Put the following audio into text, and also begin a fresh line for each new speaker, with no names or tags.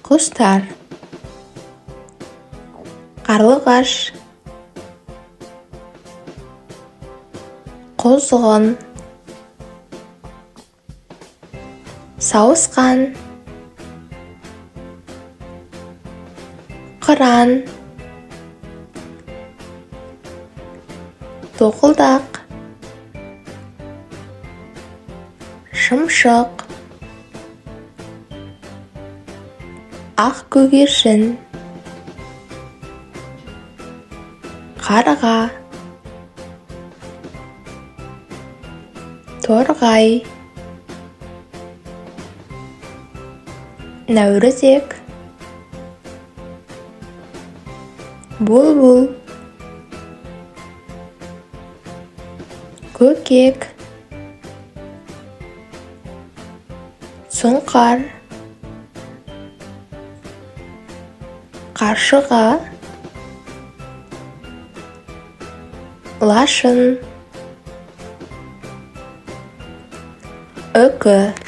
Құстар: қарлығаш, құзғын, сауысқан, қыран, тоқылдақ, шымшық, ақ көгершін, қарға, торғай, нәурізек, бұлбұл, көкек, сұңқар, қаршыға, лашын, үкі.